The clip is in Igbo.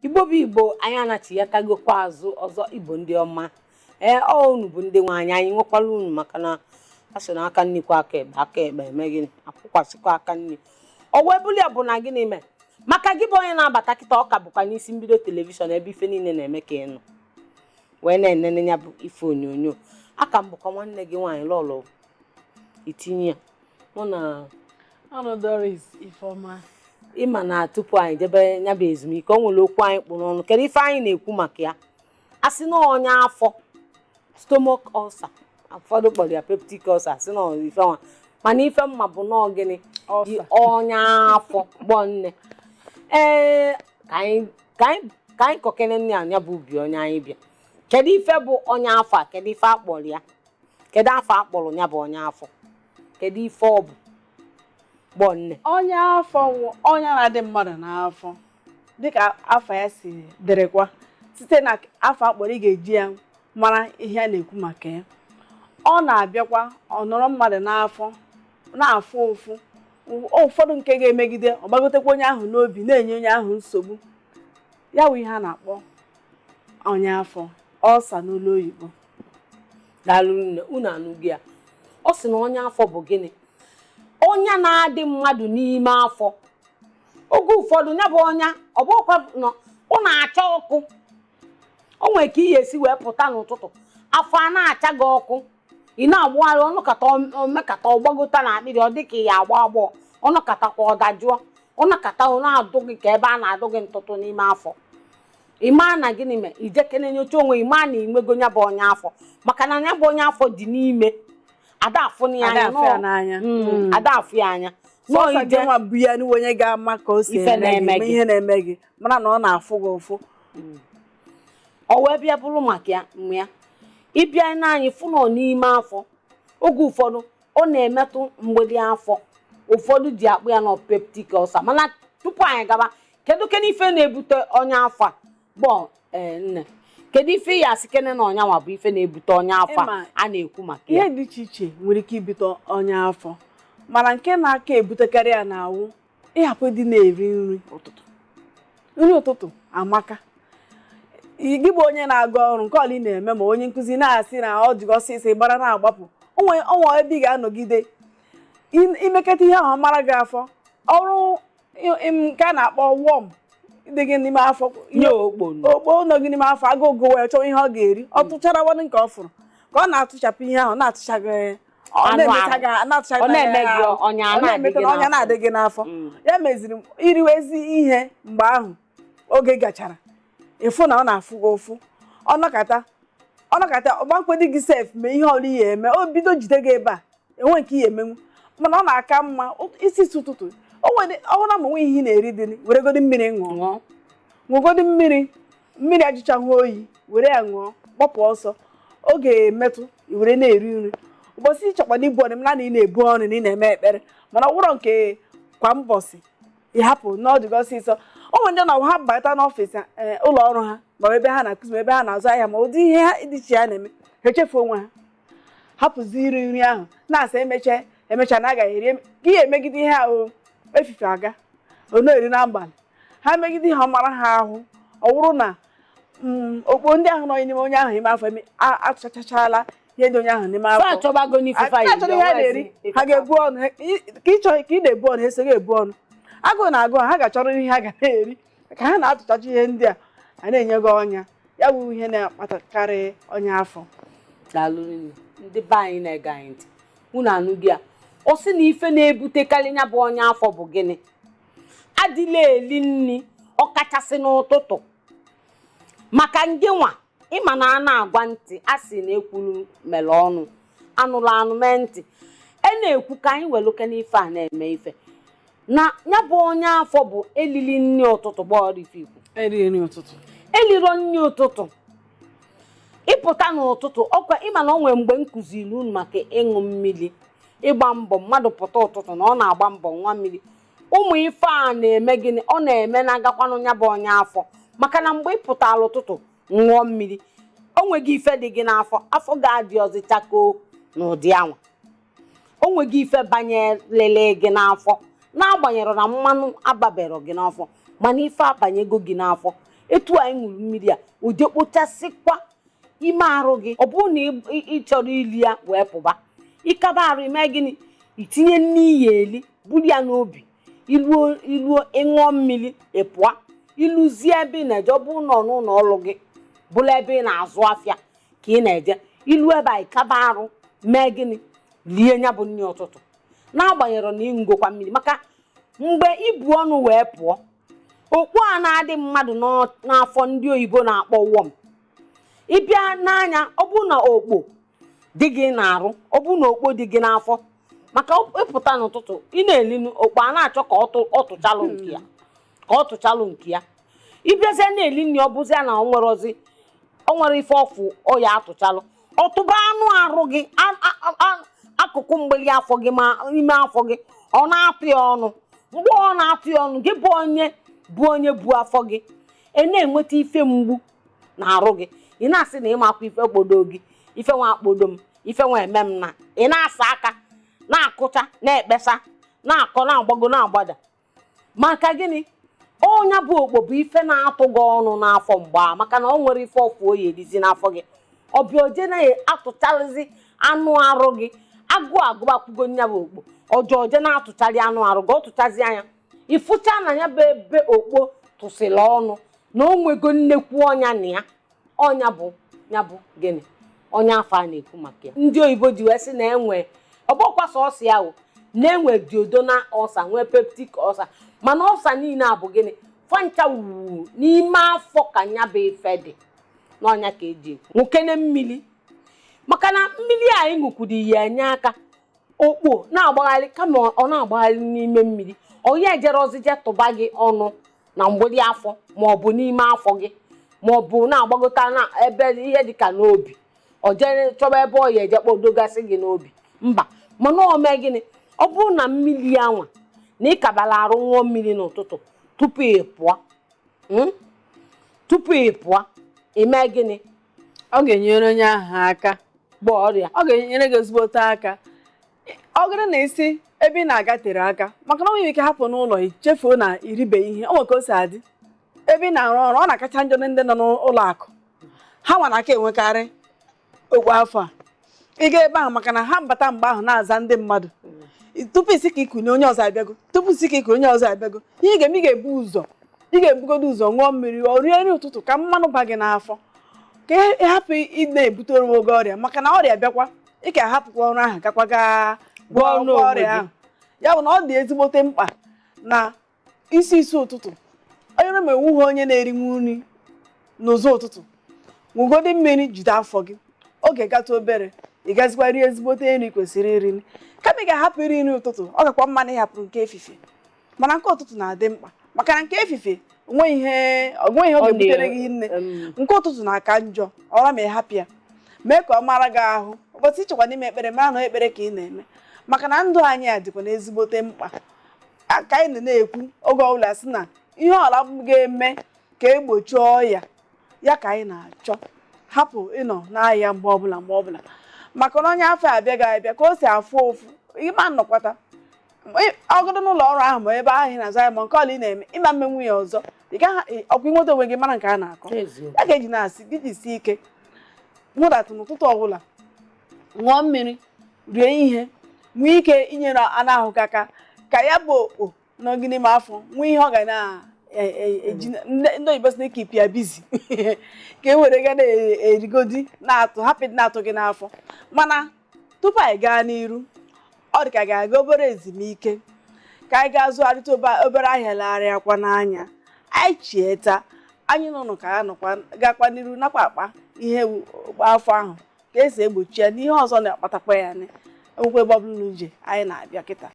Igbo bụ Igbo, anyị anachighakagokwa azụ ọzọ. Igbo ndị ọma, ee, ọ unu bụ ndị nwe anyị, anyị nwekwara unu, maka na a sị na aka nni kwa aka ekpe, aka ekpe eme gịnị, akwụkwasịkwa aka nni. O wee bụrụ ya bụ na gịnị mee maka gị bụ onye na-abata kịta, ọka bụkwa n'isi mbido television ebe ife niile na-eme ka ị nọ wee na-enene ya bụ ife onyonyo. Aka m bụkwa nwanne gị nwaanyị Lọlọ itinye ya mụ na ọnụ Doris Ifeọma. Ịma na tupu anyị jebe ya bụ ezumike, o nwere okwu anyị kpụrụ ọnụ. Kedu ife anyị na-ekwu maka ya? A sị na ọnya afọ, stomach ulcer, ụfọdụ kpọrọ ya peptic ulcer, sị na ife nwa, mana ife mma bụ nọọ gịnị? Ulcer. Ọnya afọ gbọ nne. Ee, ka anyị kọkene nne anya bụ ubi onye anyị bịa. Kedu ife bụ ọnya afọ a? Kedu ife akpọrọ ya? Kedu afọ akpọrọ ya bụ ọnya afọ? Kedu ife ọ bụ, gbọ nne? Ọnya afọ wụ ọnya na-adị mmadụ n'afọ, dịka afọ ya si dịrịkwa. Site na afọ akpọrọ, ị ga-eji ya mara ihe a na-ekwu maka ya. Ọ na-abịakwa, ọ nọrọ mmadụ n'afọ na-afụ ụfụ. Ụfọdụ nke ga-emegide, ọ gbagotekwa onye ahụ n'obi, na-enye onye ahụ nsogbu. Ya bụ ihe a na-akpọ ọnya afọ, ulcer n'olu oyibo. Daalụ nne. Unu anụghị ya, ọ sị na ọnya afọ bụ gịnị? Ọnya na-adị mmadụ n'ime afọ. Oge ụfọdụ ya bụ ọnya, ọ bụrụkwa na ọ na-acha ọkụ, o nwere ka ị ga-esi wee pụta n'ụtụtụ, afọ a na-acha gị ọkụ, ị na-agbụgharị ọnụkata, omekata ọgbagota na akpịrị, ọ dị ka ị ya agbọ agbọ, ọnụkatakwa ọ dajụọ, ọnụkata ọ na-adụ gị ka ebe a na-adụ gị ntụtụ n'ime afọ. Ị maa na gịnị mee? Ijekene nyocha onwe, ị maa na ịnwego ya bụ ọnya afọ, maka na ya bụ ọnya afọ dị n'ime, ada afụ ya ada anya. Afụ ya n'anya. Ada afụ ya anya. Nọọ Sọsọ ije gị nwa bụ ya n'iwe onye ga-ama ka o si ife eme gị na-eme ma gị. Ihe na-eme gị, mara na ọ na-afụ gị ụfụ. Ọ wee bịa bụrụ maka ya mgbe ya ịbịa n'anyị fụ nọ n'ime afọ. Oge ụfọdụ ọ na-emetụ mgbidi afọ, ụfọdụ ji akpụ ya nọ peptic ulcer. Mana tupu anyị gaba, kedu kene ife na-ebute ọnya afọ a gbọ? Ee nne, kedu ife ị ya asị kene na ọnya nwa bụ ife na-ebute ọnya afọ a Ịma, a na-ekwu maka ya? Ihe dị iche iche nwere ike ibute ọnya afọ, mana nke na-aka ebutekarị ya na-awụ ịhapụ ịdị na-eri nri ụtụtụ. Nri ụtụtụ amaka. Gị bụ onye na-aga ọrụ, nke ọla ị na-eme, ma onye nkụzi na-asị na ọ dị ọsịsọ, ịgbara na-agbapụ onwe onwe ebe ị ga-anọgide imekọta ihe ahụ mara gị afọ ọrụ nke a na-akpọ worm dị gị n'ime afọ. Nye okpono. Okpo nọ gị n'ime afọ, agụụ gụwa ya, chọwa ihe ọ ga-eri, ọ tụchara nke ọ fụrụ ka ọ na-atụchapụ ihe ahụ, na-atụcha gị, ọ anụ na-emecha ahụ. gị, na-atụcha Ọ na-eme gị ahụ. ọnya Ọ na-adị na-emeta gị na ọnya n'afọ. na-adị gị n'afọ. Ya meziri iriwe ezi ihe mgbe ahụ oge gachara, ịfụ na ọ na-afụ gị ụfụ. Ọ nọkata ọgbamkpedi gị sef mee ihe ọla ihe eme, o bido jide gị ebe a, enwe nke ihe emenwu. Mana ọ na-aka mma isi isi ụtụtụ. O nwere ọ bụrụ na ma nwe ihe ị na-eri dị, weregodi mmiri ṅụọ. Ṅụọ. Ṅụgodi mmiri, mmiri ajụchaghị oyi, were ya ṅụọ, gbapụ ọsọ. Oge emetụ i were na-eri nri. Ụbọchị ịchọkwana ibu ọnụ, mana na ị na-ebu ọnụ na ị na-eme ekpere, mana ọ bụrụ nke kwa mbọsị, ịhapụ n'ọdụgị ọsịsọ. O nwere ndị na ha bata n'ọfịs, ụlọ ọrụ ha, ma ọ bụ ebe ha na-akụzi, ma ebe ha na-azụ ahịa, ma ụdị ihe ha dị iche ha na-eme, ha echefu onwe ha, hapụzi iri nri ahụ, na-asa emecha emecha na agaghị eri ka ihe emegide ihe ahụ efife aga ọ na-eri n'abalị. Ha megide ihe ọ mara ha ahụ, ọ bụrụ na okpo ndị ahụ nọ n'ime onye ahụ ime afọ eme atụchachala ihe dị onye ahụ n'ime fa afọ. Achọbago n'ifufe. A chọrọ ihe a na-eri, ha ga-ebu ọnụ ka ị chọrọ ka ị na-ebu ọnụ, ha esoghị ebu ọnụ. Agụụ na-agụ ha, ha ga-achọrọ ihe ha ga na-eri ka ha na-atụchacha ihe ndị a a na-enye gị ọnya. Ya bụ ihe na-akpatakarị ọnya afọ. Daalụ nne. Ndị be anyị na-ege anyị ntị, unu anụghị ya, ọ sị na ife na-ebutekarị ya bụ ọnya afọ bụ gịnị? Adịla eli nri, ọkachasị n'ụtụtụ, maka ndị nwa ịma na a na-agwa ntị, a sị na ekwuru mere ọnụ, anụrụ anụ mee ntị. E na-ekwu ka anyị weluke n'ife a na-eme ife na ya bụ ọnya afọ bụ elili nri ụtụtụ. Gbọọrọ ife ikwu. Eri nri ụtụtụ. Eliro nri ụtụtụ, ịpụta n'ụtụtụ ọkwa ịma na o nwere mgbe m kụziri unu maka ịṅụ mmiri, ịgba mbọ mmadụ pụta ụtụtụ na ọ na-agba mbọ nwa mmiri. Ụmụ ife a na-eme gịnị? Ọ na-eme na-agakwanụ ya bụ ọnya afọ, maka na mgbe ị pụtara ụtụtụ ṅụọ mmiri, o nweghị ife dị gị n'afọ, afọ ga-adị ọzọ chakoo n'ụdị anwa. O nweghị ife banyelele gị n'afọ, n'agbanyeghị na mmanụ ababero gị n'afọ, mana ife abanyego gị n'afọ. Etu anyị ṅụrụ mmiri a, o je kpochasịkwa ime arụ gị. Ọ bụrụ na ị chọrọ ili ya wee pụba, ịkaba arụ, ime gịnị? Itinye nne iyi eli, buru ya n'obi, iluo iluo, ịṅụọ mmiri, ị pụọ. Iluzie ebe ị na-eje, ọ bụrụ na ọ n'ụlọ ọrụ gị, bụrụ ebe ị na-azụ afịa ka ị na-eje, ilu ebe a, ịkaba arụ, mee gịnị? Lie ya bụ nri ụtụtụ, n'agbanyeghị na ịṅụgokwa mmiri. Maka mgbe ibu ọnụ wee pụọ, okpu a na-adị mmadụ n'afọ, ndị oyibo na-akpọ worm. Ịbịa n'anya, ọ bụrụ na okpo dị gị n'arụ, ọ bụrụ na okpo dị gị n'afọ, maka ịpụta n'ụtụtụ, ị na-elinu okpo a na-achọ ka ọ tụchalụ nke ya, ka ọ tụchalụ nke ya. Ịbịazie na-eli nri, ọ bụzia na ọ nwere ozi, o nwere ife ọfụ ọ ya atụchalụ, ọtụba anụ arụ gị, akụkụ mgbili afọ gị ma ime afọ gị, ọ na-atụ ya ọnụ. Mgbe ọ na-atụ ya ọnụ, gị bụ onye bụ onye bu afọ gị, ị na-enweta ife mgbu na arụ gị. Ị na-asị na ịmakwa ife kpodo gị, ife nwa akpodo m, ife nwa eme m, na ị na-asa aka, na-akụcha, na-ekpesa, na-akọ, na-agbago, na-agbada. Maka gịnị? Ọnya bụ okpo bụ ife na-atụ gị ọnụ n'afọ mgba, maka na ọ nwere ife ọfụ oyi erizi n'afọ gị. Ọbịa oje na-atụcharịzi anụ arụ gị. Agụụ agụbakwugo nya bụ okpo ọjọọ, oje na-atụcharị anụ arụ gị. Ọ tụchazi anya, ịfụcha na ya bụ ebe okpo tụsịrị ọnụ, na o nwego nnekwu ọnya na ya. Ọnya bụ ya bụ gịnị? Ọnya afọ a na-ekwu maka ya. Ndị oyibo ji wee sị na enwe ọgbọkwa sọọsọ ya o na-enwe duodenal ulcer, nwee peptic ulcer, mana ulcer niile a bụ gịnị? Fancha wuwu n'ime afọ ka nya bụ ife dị n'ọnya ka eji ekwu. Nwokene mmiri, maka na mmiri a anyị ṅụkwuru ya enye aka okpo na-agbagharị, kama ọ na-agbagharị n'ime mmiri, ọ ya ejere ọzije tụba gị ọnụ na mgbịrị afọ, ma ọ bụ n'ime afọ gị, ma ọ bụ na-agbagota na ebe ihe dịka n'obi, ọ jee chọba ebe ọ ya eje kpodogasị gị n'obi. Mba, mana o mee gịnị? Ọ bụrụ na mmiri anwa na ịkabala arụ, ṅụọ mmiri n'ụtụtụ tupu ị pụọ, Tupu ị pụọ, ime gịnị? Ọ ga-enyere onye ahụ aka. Gbaa ọrịa. Ọ ga-enyere gị ezigbote aka. Ọ bụrụ na isi ebe ị na-aga tere aka, maka na o nwere ike hapụ n'ụlọ, ichefuo na iribe ihe, o nwere ka o si adị ebe ị na-arụ ọrụ. Ọ na-akacha njọ ndị nọ n'ụlọ akụ, ha nwa na-aka enwekarị okpu afọ a. Ị ga ebe ahụ, maka na ha bata mgbe ahụ na-aza ndị mmadụ, tupu isi ka ikunye onye ọzọ abịago, tupu isi ka ikunye onye ọzọ abịago. Ihe ị ga-eme, ị ga-ebu ụzọ, ị ga-ebugodo ụzọ ṅụọ mmiri, ọ rie nri ụtụtụ, ka mmanụ ba gị n'afọ, ka ị hapụ ị na-ebute onwe gị ọrịa. Maka na ọrịa bịakwa, ị ka ahapụkwa ọrụ ahụ, gakwa gaa gwọọ gwọọ n'onwe ọrịa gị. Ahụ ya bụ na ọ dị ezigbote mkpa na isi isi ụtụtụ, onye ma enwughị onye na-erinwu nri n'ụzọ ụtụtụ, ṅụgodi mmiri, jide afọ gị. Oge gata obere, ị gazikwa rie ezigbote nri kwesịrị iri. Kama ị ga-ahapụ iri nri ụtụtụ, ọ gakwa mma na ịhapụrụ nke efifie. Mana nke ụtụtụ na-adị mkpa, maka na nke efifie onweghị ihe, onweghị ihe ọ ga-ebutere gị nne. Nke ụtụtụ na-aka njọ ọra ma ị hapụ ya. Mee ka ọ mara gị ahụ ụbọchị ịchọkwa n'ime ekpere, mara na ekpere ka ị na-eme, maka na ndụ anyị a dịkwa n'ezigbote mkpa. Ka anyị nọ na-ekwu oge ọbụla, sị na ihe ọla ga-eme ka egbochie ọya ya ka anyị na-achọ, hapụ ịnọ n'ahịa mgbe ọbụla mgbe ọbụla, maka na onye afọ abịaghị abịa ka o si afụ ụfụ ịma nnọkwata ọgọdọ n'ụlọ ọrụ ahụ, ma ebe ahụ ị na-azụ ahịa, ma nke ọla ị na-eme, ịma mmenwu ya ọzọ. Ị gaghị ọkwa ịnweta onwe gị mara nke a na-akọ. Eziokwu. Ya ga-eji na-asị gị jisie ike hụdatụ n'ụtụtụ ọbụla, ṅụọ mmiri, rie ihe, nwee ike inyere anụ ahụ gị aka, ka ya bụ okpo nọ gị n'ime afọ nwee ihe ọ ga na-eji. Ndị oyibo sị na keep ya busy, ka e were ga na-erigodi, na-atụ, hapụ ịdị na-atụ gị n'afọ. Mana tupu anyị gaa n'iru, ọ dị ka ga-aga obere ezumike, ka anyị gaa zụgharịta obere ahịa, legharịakwa n'anya anyị, chieta anyị nụnụ, ka ya nọkwa gakwa n'iru nakwa akpa ihe okpo afọ ahụ, ka esi egbochi ya na ihe ọzọ na-akpatakwa ya. Enwekwa ebe ọbụla uje, anyị na-abịa kịta.